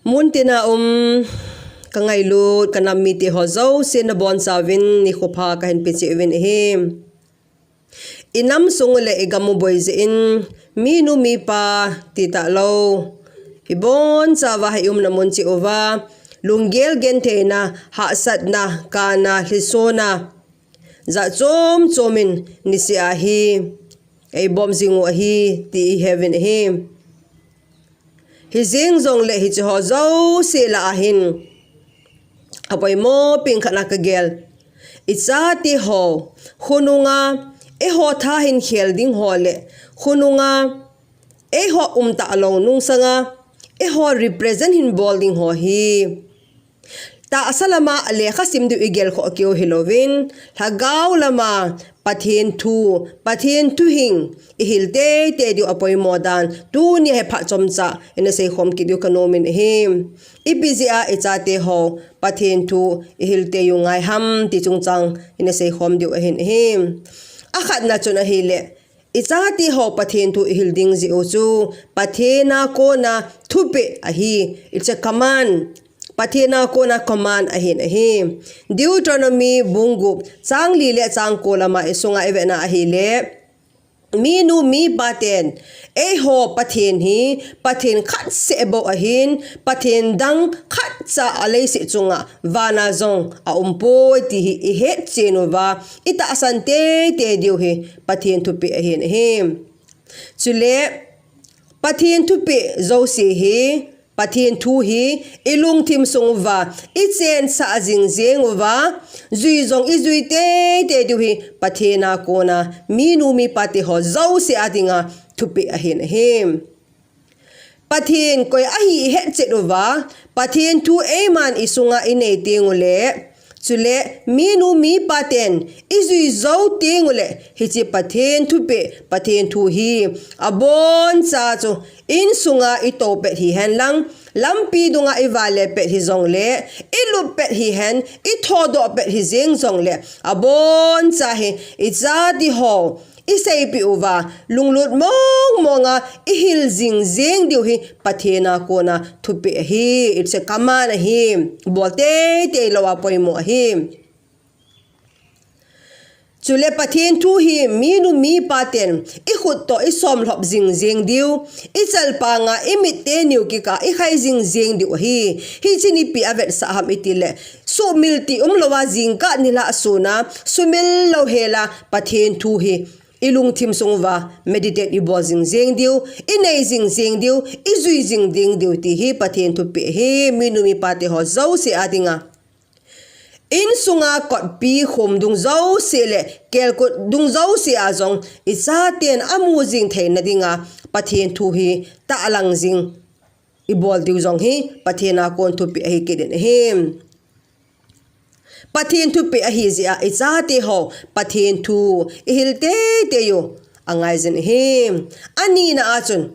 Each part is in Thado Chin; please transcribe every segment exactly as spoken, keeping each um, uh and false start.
Muntina um ka ngailut ka nam mite ho jouse nabonchauvin nikho pha kahin peh cheh uvin ahi. I nam sung u le i gam u boi jeh in minu mipa ti talou, ibonchauva hi i umna mun cheh uva lunggel gentheina, hahsatna, kana, lhisona, jat chom chom in niseh a hi eibom jing u ahi ti i heuvin ahi. Hijeng jongle hiche ho jouse lah a hin apoimo pen khat na kagel, i chate ho khonunga eiho tha hin khel ding ho le khonunga eiho um talou nungsanga eiho represent hin bol ding ho hi tahsa lama lekha sim diu i gel khoh keu hilouvin, lhagao lama Pathen thu, Pathen thuhing i hil teitei diu apoimo dan tuni hi phat chomcha ina seikhom kit diu ka nom in ahi. Ipi jeh a i chate ho Pathen thu i hil tei u ngai ham ti chungchang ina seikhom diu ahin ahi. Akhatna chun ahile, i chate ho Pathen thu i hil ding jeh u chu Pathen a kona thupeh ahi. It's a command. Pathen a kona command ahin ahi. Deuteronomy bung gup chang li le chang ko lama i sunga i vena ahile, minu mipa ten eiho Pathen hi Pathen khat seh bou ahin, Pathen dang khatcha a leiset chunga vana jong aumpoi ti hi i hetchen uva i tahsan teitei diu hi Pathen thupeh ahin ahi. Chule Pathen thupeh jouse hi, Pathen thu hi i lungthim sung uva i chensah jing jeng uva, jui jong i jui teitei diu hi Pathen a kona minu mipa te ho jouse a dinga thupeh ahin ahi. Pathen koi ahi i hetchet uva, Pathen thu eiman i sunga i nei teng ule, chule minu mipa ten i jui jou teng ule, hiche Pathen thupeh, Pathen thu hi aboncha chu insunga i tou pet hihen lang, lampi dunga i vale pet hijongle, i lup pet hihen, i thodoh pet hijeng jongle, aboncha hi i chate ho i seipeh uva, lunglut mong monga i hil jing jeng diu hi Pathen a kona thupeh ahi, it's a command ahi, bol teitei lou a poimo ahi. Chule Pathen thu hi minu mipa ten i khut toh i somlhop jing jeng diu, i chalpanga i mit teni u kikah i khai jing jeng diu ahi. Hichun ipi avetsah ham itile, suhmil ti umlouva jingkah nilhah suna sumil lou hela Pathen thu hi i lungthim sung uva meditate i bol jing jeng diu, i nei jing jeng diu, i jui jing jeng diu ti hi Pathen thupeh ahi, minu mipa te ho jouse a dinga. Insunga kotpi khum dung jouse le kelkut dung jouse a jong i chaten amu jing theina dinga Pathen thu hi tahlang jing i bol diu jong hi Pathen a kon thupeh ahi kit in ahi. Pathen thupeh ahi jeh a i chate ho Pathen thu i hil teitei u angai jin ahi. Anina a chun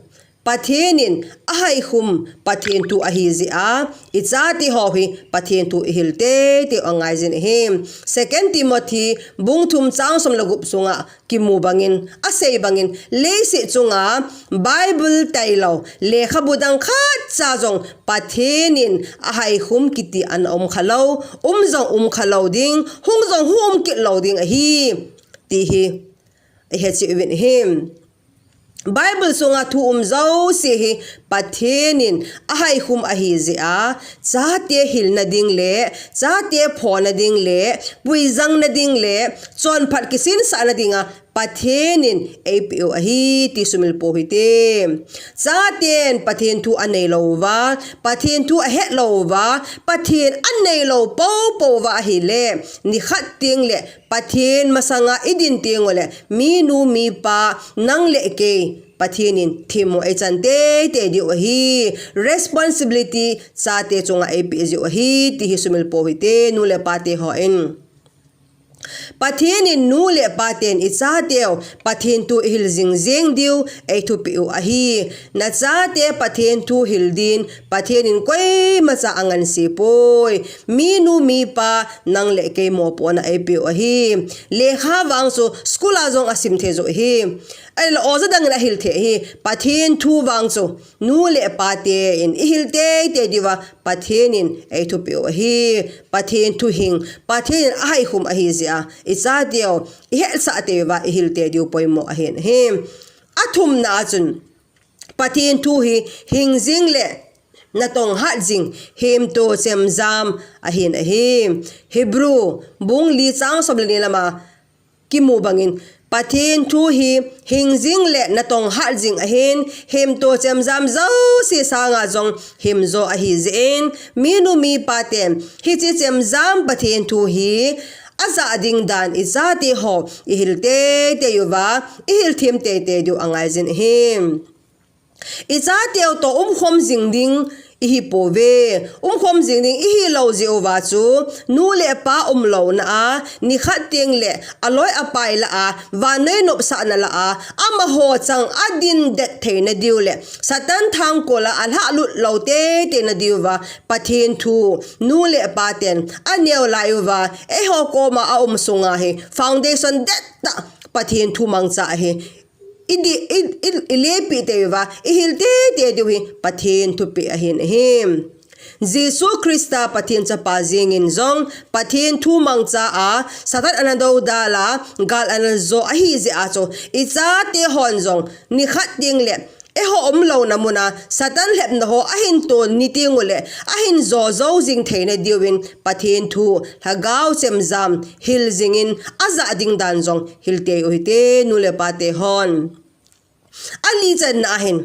Pathen in ahaikhum Pathen thu ahi jeh a i chate ho hi Pathen thu i hil teitei u angai jin ahi. Second Timothy bung thum chang som le gup sunga kimu bangin, asei bangin, leiset chunga Bible tailou lekhabu dang khatcha jong Pathen in ahaikhum kiti ana um khalou, um jong um khalou ding, hung jong hung um kit lou ding ahi, ti hi i hetchet uvin ahi. Bible sunga thu um jouse hi Pathen in ahaikhum ahi jeh a, chate hilna ding le, chate phona ding le, puijangna ding le, chonphat kisinsahna dinga Pathen in eipeh u ahi ti sumil pou hite. Chaten Pathen thu anei lou uva, Pathen thu ahet lou uva, Pathen anei lou poupou uva ahile, nikhat teng le Pathen masanga i din teng ule, minu mipa nang le kei Pathen in themmo eichan teitei diu ahi. Responsibility chate chunga eipeh jiu ahi, ti hi sumil pou hite, nu le pa te hon. Pathen in nu le paten ichateu Pathen thu ihil jing jeng diu eithupeh u ahi. Nachate Pathen thu hil din Pathen in koimacha angansepoi. Minu mipa nang le kei mopohna eipeh u ahi. Lekha vang chu school a jong asim thei joh ahi. Ahinla oja dangin ahil thei ahi. Pathen thu vang chu nu le paten ihil teitei diuva Pathen in eithupeh u ahi. Pathen thu hing, Pathen in ahaikhum ahijeh a ichateu ihetsah teiuva ihil tei diu poimo ahin ahi. Athumna a chun Pathen thu hi hing jing le natong hat jing hemto chemjam ahin ahi. Hebrew bung li chang som le ni lama kimu bangin Pathen thu hi hing jing le natong hat jing ahin, hemto chemjam jouse sanga jong himjo ahijeh in, minu mipa ten hiche chemjam Pathen thu hi ajah ding dan ichateho ihil teitei uva, ihil them teitei diu angaijin ahi. Ichateu toh umkhom jing ding ihipouve. Umkhom jing ding ihilou jeh uva chu nu le pa umlouna a nikhat tengle aloi apai lah a vannoi nopsahna lah a amaho chang adindet theina diu le Satan thangkol a alhahlut lou teitei na diuva Pathen thu nu le paten aneo lai uva eiho koma aum sunga hi foundation dettah Pathen thu mangcha ahi. Idi, i, i, ilepeh teiuva, ihil teitei diu hi Pathen thupeh ahin ahi. Jesu Christa Pathen chapa jengin jong Pathen thu mangcha a Satan ana doudal a gal ana jo ahijeh a chu ichatehon jong nikhat tengle eiho umlouna muna Satan lhepna ho ahin ton ni tengule ahin jo jou jing theina diuvin Pathen thu lhagao chemjam hil jingin ajah ding dan jong hil tei u hite nu le patehon. Ali channa ahin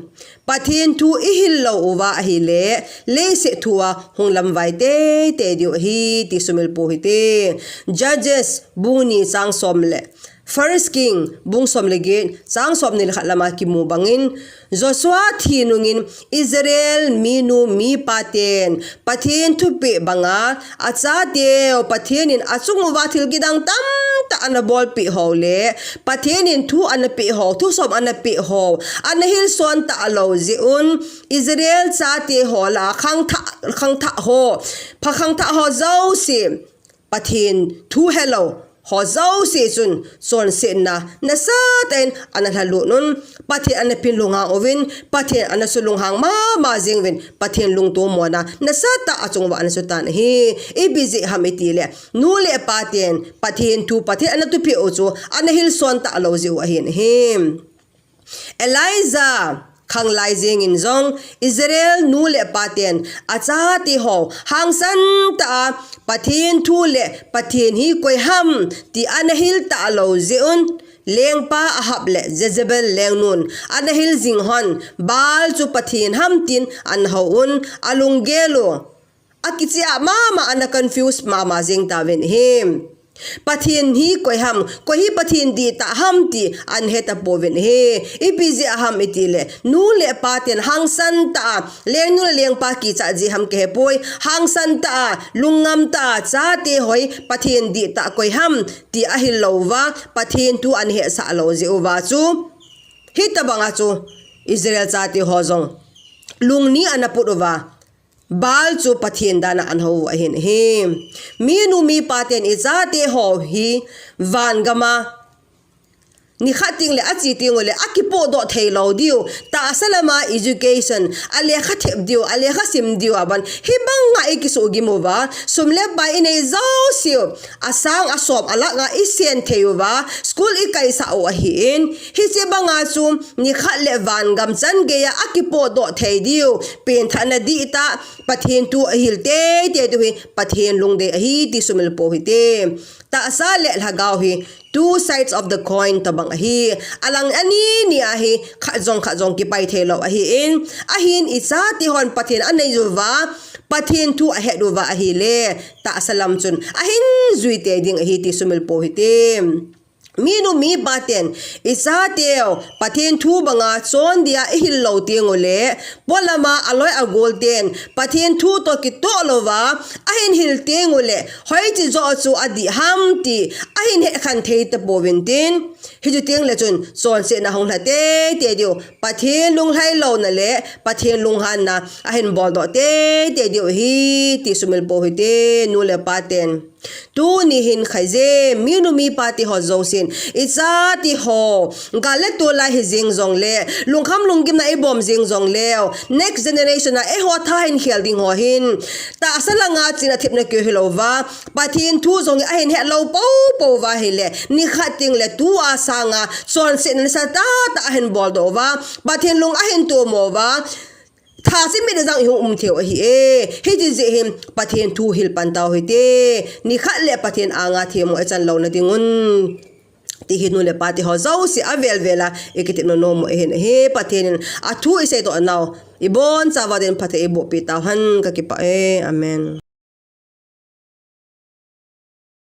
Pathen thu ihil lou uva ahile leiset thua hung lamvai teitei diu ahi ti sumil pou hite. Judges bung ni chang som le First King bung som le get chang somni le khat lama kimu bangin Joshua thi nungin Israel minu mipa ten Pathen thupeh banga achateu Pathen in achung uva thil kidang tamtah ana bolpeh ho le Pathen in thu ana peh ho, thusom ana peh ho ana hilson talou jeh un Israel chateho lah a khangthah, khangthah ho, pha khangthah ho jouse Pathen thu helou ho jouse chun chonsetna nasatah in ana lhalut un, Pathen ana pin lunghang uvin, Pathen ana su lunghang mama jeng uvin, Pathen lungtomona nasatah achung uva ana sutan ahi. Ipi jeh ham itile nu le paten Pathen thu Pathen ana thupeh u chu ana hilson talou jeh u ahin ahi. Elijah khanglai jengin jong Israel nu le paten achateho hangsan tah a Pathen thu le Pathen hi koi ham ti ana hil talou jeh un lengpa Ahab le Jezebel lengnun ana hil jing hon Baal chu Pathen ham tin ana hou un alunggel u akicheh a mama ana confuse mama jeng tauvin ahi. Pathen hi koi ham, koi hi Pathen dihtah ham ti ana hetapouvin ahi. Ipi jeh a ham itile nu le paten hangsan tah a lengnu le lengpa kichat jeh ham kahepoi, hangsan tah a lungngamtah a chateho hi Pathen dihtah koi ham ti ahil louva Pathen thu ana hetsah lou jeh uva chu hitobanga chu Israel chateho jong lungni ana put uva Baal chu Pathen dan a ana hou u ahin ahi. Minu mipa ten ichateho hi vangam a nikhat tengle ache tengule akipohdoh theilou diu, tahsa lama education, alekha thep diu, alekha sim diu a ban hibanga ikisuhgim uva sum le pai inei jouseu asang asom alakh a isen thei uva school ikaisah u ahin, hiche banga chu nikhat le vangam chan geiya akipohdoh thei diu, penthahna dihtah, Pathen thu ahil teitei diu hi Pathen lungdei ahi ti sumil pou hite. Tahsa le lhagao hi two sides of the coin tobang ahi. Alang ani ni ahi, khat jong khat jong kipai theilou ahin, ahin ichatehon Pathen anei uva Pathen thu ahet uva ahile tahsa lam chun ahin jui tei ding ahi ti sumil pou hite. Minu mipa ten ichateu Pathen thu banga chondia ihil lou teng uleh, polama aloi agol ten Pathen thu toh kitoh louva ahin hil teng uleh, hoiche joh chu adih ham ti ahin hekhen thei tapouvin tin, hichu tengle chun chonsetna hung lha teitei diu, Pathen lunglhai louna le Pathen lunghanna ahin boldoh teitei diu ahi ti sumil pou hite, nu le pa ten. Tuni hin khaije, minu mipa te ho jousen, icha te ho, gal le tol a hijeng jongle, lungkham lunggimna ibom jeng jongleu, next generation a eiho tha hin khel ding ho hin, tahsa langa china thepna keu hilouva, Pathen thu jong ahin het lou poupou uva ahile, nikhat tengle tua sanga chonsetna nisa tahtah ahin boldoh uva, Pathen lung ahin tomo uva, thase mit a jong ihung um theiu ahi e. Hiche jeh hin Pathen thu hil pan tau hite. Nikhat le Pathen anga themmo ichan louna dingun, ti hi nu le pa te ho jouse avel vel a ikitep nom nom u ahin ahi. Pathen in athu isei toh nau ibonchauva din phatthei eiboh peh tauhen, kakipah e. Amen.